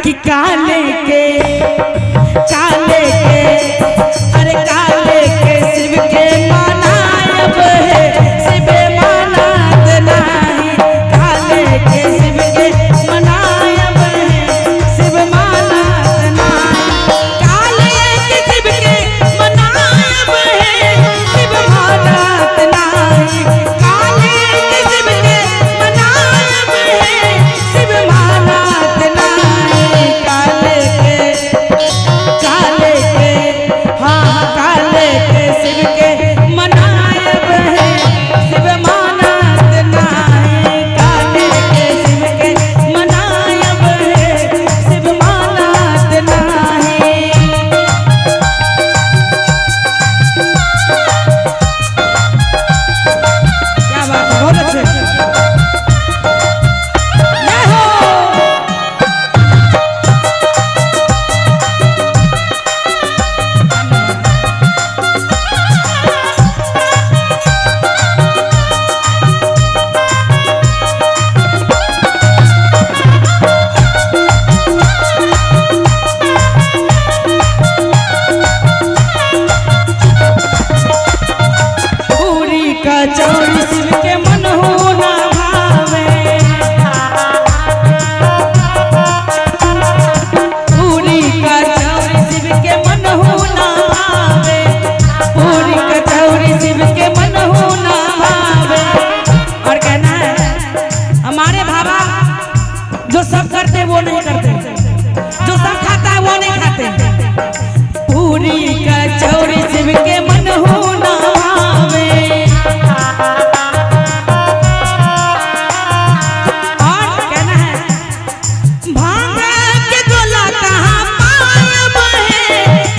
कि काले के, काले के, अरे काले के शिव के मनायब है, शिव मानत नाही। काले के शिव के मनायब है, शिव मानत नाही। काले के शिव के मनायब है, शिव मानत नाही। काले के शिव के मनायब है, शिव मानत नाही। काले के, काले के, हाँ काले के शिव के मनायब है, शिव मानत नाही। काले के शिव के मनायब है, शिव मानत नाही। क्या बात है, बहुत अच्छे। जय हो। पूरी कचौड़ी शिव के मन हो ना भावे, पूरी कचौड़ी शिव के मन हो ना भावे, पूरी कचौड़ी शिव के मन हो ना भावे। और कहना है हमारे बाबा जो सब करते वो नहीं करते, जो सब खाता है वो नहीं खाते। पूरी कचौड़ी शिव के मन हो ना भावे। और कहना है भांग के गोला कहाँ पायब है,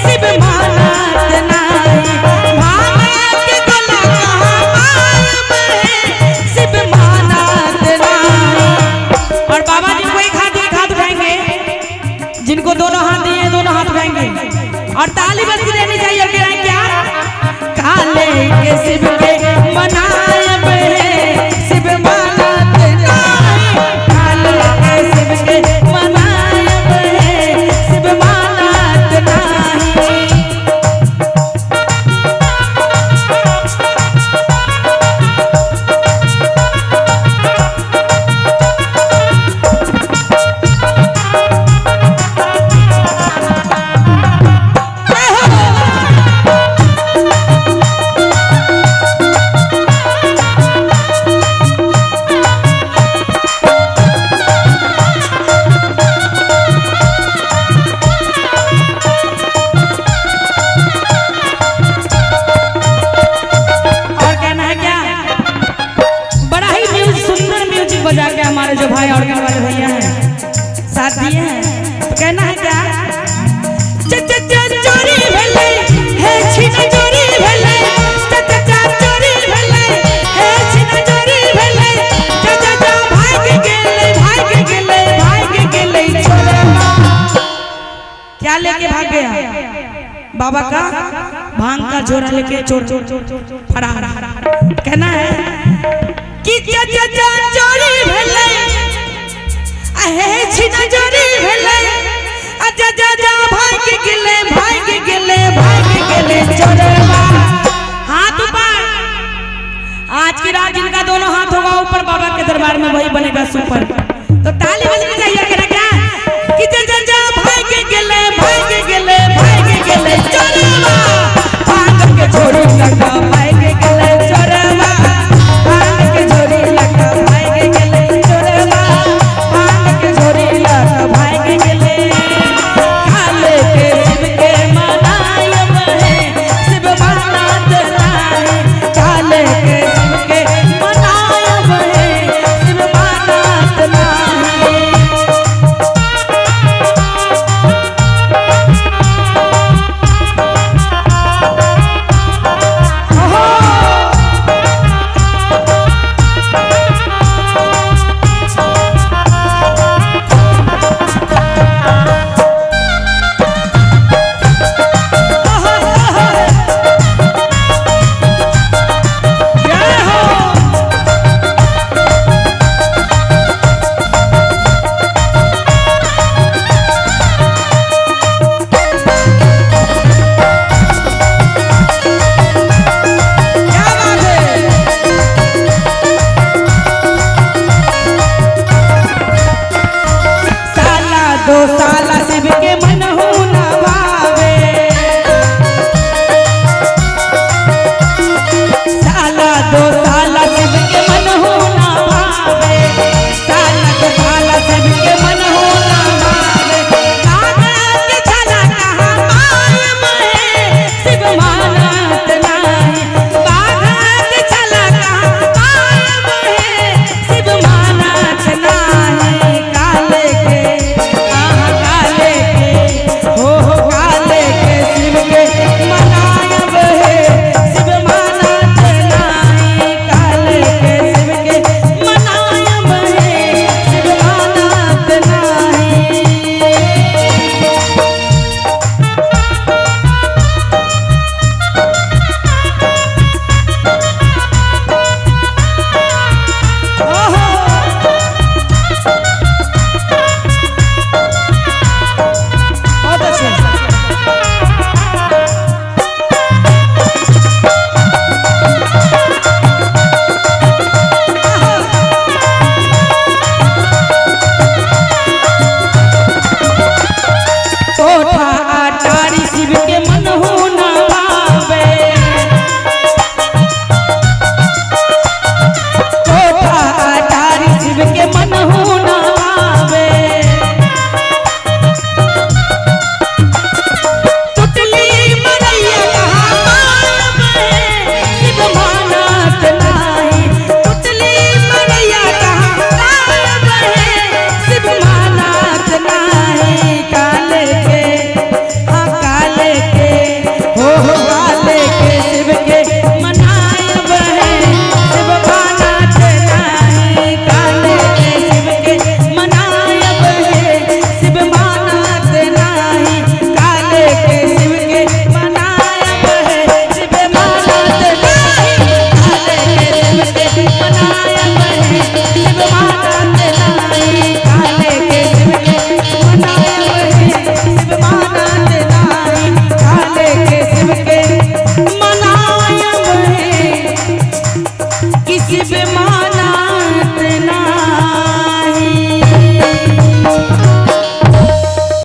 शिव मानत नाही। भांग के गोला कहाँ पायब है, शिव मानत नाही। और बाबा जी को एक हाथ, एक हाथ उठाएंगे, जिनको दोनों हाथ दिए दोनों हाथ उठाएंगे और ताली बजती रहनी चाहिए। और कहना है क्या, काले के शिव के मनायब है, शिव मानत नाही। काले के शिव के मनायब है, शिव मानत नाही। जय हो। और कहना है क्या, बड़ा ही म्यूजिक, सुंदर म्यूजिक बजा के हमारे जो भाई ऑर्गन वाले भैया हैं साथ दिए हैं। तो कहना है क्या, च च च चोरी भेलै हे छिन चोरी भेलै, च च च चोरी भेलै हे छिन चोरी भेलै, च च च भाग गेलै, भाग गेलै, भाग गेलै छोरवा। क्या लेके भाग गया बाबा का भांग का झोरा लेके चोर फरार। कहना है कि च च च चोरी भेलै अहे छिन चोरी भेलै, जा जा जा भाग गेलै, भाग गेलै, भाग गेलै चोरवा। हाथ ऊपर, आज की रात जिनका दोनों हाथ होगा ऊपर बाबा के दरबार में वही बनेगा सुपर। तो ताली बजनी चाहिए। कहना क्या कि जा जा जा भाग गेलै, भाग गेलै, भाग गेलै चोरवा, भाग के छोड़ी लगा, भाग गेलै चोरवा, भाग के छोड़ी लगा, भाग गेलै चोरवा, भाग के छोड़ी लगा, भाग गेलै। काले के शिव के मनायब है, शिव मानत नाही। काले के शिव के मनायब है, शिव मानत नाही। सातो साल शिव के।